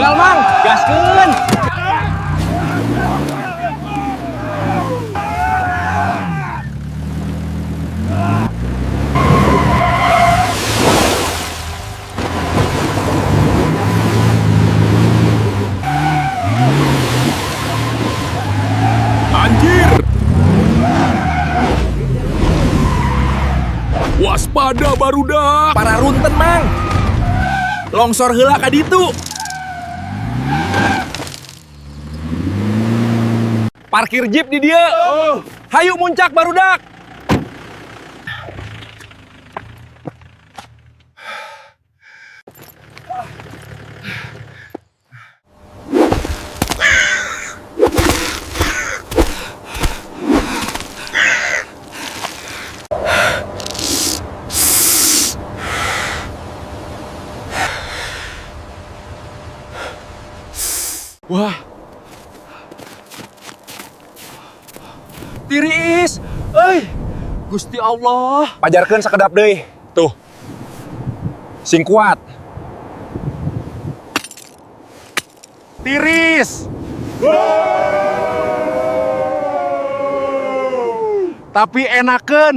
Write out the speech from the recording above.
Unggal, Mang, gaskeun. Anjir! Waspada, barudak! Pararunten, Mang. Longsor heula ka ditu. Parkir jeep di dieu. Hayu muncak, barudak. Wah. Tiris. Euy. Gusti Allah. Pajarkeun sakedap deui. Tuh. Sing kuat. Tiris. Tapi enakeun.